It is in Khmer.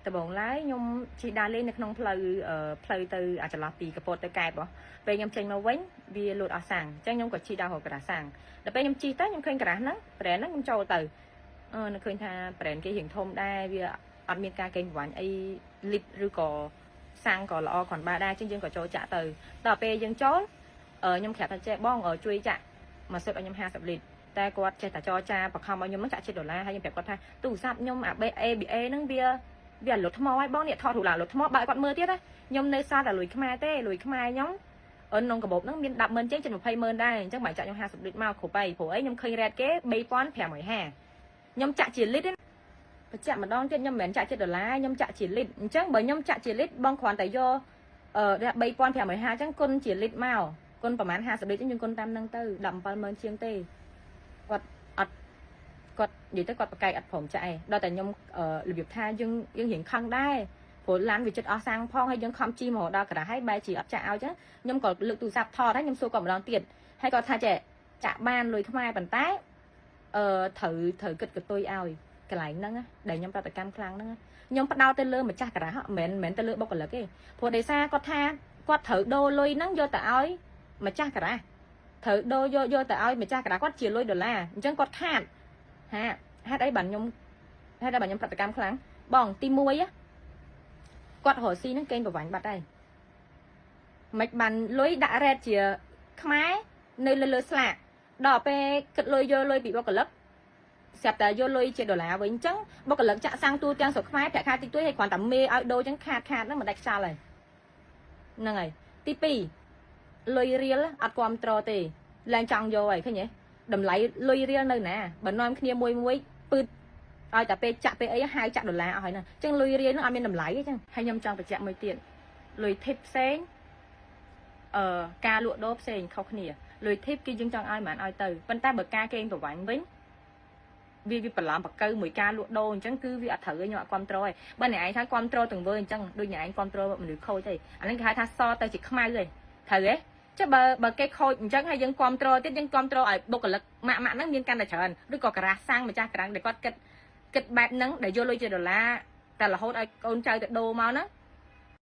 ដំបូងឡើយខ្ញុំជិះដើរលេងនៅក្នុងផ្លូវផ្លូវទៅអាចន្លោះពីកពតទៅកែបហ៎ពេលខ្ញុំចេញមកវិញវាលូតអស់សាំងអញ្ចឹងខ្ញុំក៏ជិះដល់រកការ៉ាសាំងដល់ពេលខ្ញុំជិះទៅខ្ញុំឃើញការ៉ាហ្នឹង brand ហ្នឹងខ្ញុំចូលទៅអឺនឹកឃើញថា brand គេរៀងធំដែរវាអត់មានការកេងប្រវ័ញ្ចអីលីបឬក៏សាំងក៏ល្អគ្រាន់បើដែរអញ្ចឹងយើងក៏ចូលចាក់ទៅដល់ពេលយើងចូលខ្ញុំប្រាប់ថាចេះបងជួយចាក់មួយសិបឲ្យខ្ញុំ50លីត្រតែគាត់ចេះតែចរចាបខំឲ្យខ្ញុំហ្នឹងចាក់ជិតដុល្លារហើយខ្ញុំប្រាប់គាត់ថាទូរស័ព្ទខ្ញុំអា ABA ហ្នឹងវាវាលុតថ្មហើយបងនេះថតរូបឡាលុតថ្មបើឲ្យគាត់មើលទៀតណាខ្ញុំនៅសល់តែលុយខ្មែរទេលុយខ្មែរខ្ញុំអឺក្នុងកាបូបហ្នឹងមាន100000ជាងជិត200,000ដែរអញ្ចឹងបើចាក់ខ្ញុំ50លីត្រមកគ្រប់ហើយព្រោះអីខ្ញុំឃើញ rate គេ3550ខ្ញុំចាក់ជាលីត្របញ្ជាក់ម្ដងទៀតខ្ញុំមិនមែនចាក់ជាដុល្លារខ្ញុំចាក់ជាលីត្រអញ្ចឹងបើខ្ញុំចាក់ជាលីត្របងគ្រាន់តែយកអឺ3550អញ្ចឹងគុណជាលីត្រមកគុណប្រហែល50លីត្រយើងគុណតាមហ្នឹងទៅ170,000ជាងទេគាត់អត់គាត់និយាយទៅគាត់ប្រកែកអត់ព្រមចាក់ឯងដល់តែខ្ញុំរបៀបថាយើងយើងរៀងខឹងដែរព្រោះឡានវាចិត្តអស់សាំងផងហើយយើងខំជិះមករហូតដល់ក្រាស់ហើយបែរជាអត់ចាក់ឲ្យចឹងខ្ញុំក៏លើកទូរស័ព្ទថតហើយខ្ញុំសួរគាត់ម្ដងទៀតហើយគាត់ថាចេះចាក់បានលុយខ្មែរប៉ុន្តែអឺត្រូវត្រូវគិតកតុយឲ្យកន្លែងហ្នឹងដែលខ្ញុំប្រតិកម្មខ្លាំងហ្នឹងខ្ញុំផ្ដោតទៅលើម្ចាស់ការ៉ាស់មិនមែនទៅលើបុគ្គលិកទេព្រោះដោយសារគាត់ថាគាត់ត្រូវដូរលុយហ្នឹងយកទៅឲ្យម្ចាស់ការ៉ាស់ត្រូវដូរយកយកទៅឲ្យម្ចាស់ការ៉ាស់គាត់ជាលុយដុល្លារអញ្ចឹងគាត់ខាតហាហេតុអីបានខ្ញុំហេតុអីបានខ្ញុំប្រតិកម្មខ្លាំងបងទី1គាត់រកស៊ីហ្នឹងកេងប្រវ័ញ្ចបាត់ហើយមិនបានលុយដាក់ rate ជាខ្មែរនៅលើលើស្លាកដល់ពេលគិតលុយយកលុយពីបុគ្គលិកស្រាប់តែយកលុយជាដុល្លារវិញអញ្ចឹងបុគ្គលិកចាក់សាំងទូទាំងស្រុកខ្មែរប្រាក់ខែតិចតួចហើយគ្រាន់តែមេឲ្យដូរអញ្ចឹងខាតខាតហ្នឹងមិនដាច់ខ្យល់ហើយហ្នឹងហើយទី2លុយរៀលអត់គ្រប់ត្រទេឡើងចង់យកហើយឃើញទេតម្លៃលុយរៀលនៅណាបើនាំគ្នាមួយមួយពឺតឲ្យតែពេលចាក់ពេលអីហៅចាក់ដុល្លារអស់ហើយហ្នឹងអញ្ចឹងលុយរៀលហ្នឹងអត់មានតម្លៃទេអញ្ចឹងហើយខ្ញុំចង់បញ្ជាក់មួយទៀតលុយ tip ផ្សេងអឺការលក់ដូរផ្សេងខុសគ្នាលុយ tip គឺយើងចង់ឲ្យមិនឲ្យទៅប៉ុន្តែបើការកេងប្រវ័ញ្ចវិញវាវាបន្លំបកៅមួយការលក់ដូរអញ្ចឹងគឺវាអត់ត្រូវទេខ្ញុំអត់គ្រប់គ្រងទេបើអ្នកឯងថាគ្រប់គ្រងទាំងវើអញ្ចឹងដូចអ្នកឯងគ្រប់គ្រងមនុស្សខូចទេអាហ្នឹងគេហៅថាសទៅជាខ្មៅទេត្រូវទេចុះបើបើគេខូចអញ្ចឹងហើយយើងគ្រប់គ្រងទៀតយើងគ្រប់គ្រងឲ្យបុគ្គលិកម៉ាក់ម៉ាក់ហ្នឹងមានកាន់តែច្រើនឬក៏ការ៉ាសាំងម្ចាស់ការ៉ាំងដែលគាត់គិតគិតបែបហ្នឹងដែលយកលុយជាដុល្លារតែរហូតឲ្យកូនចៅទៅដូរមកហ្នឹង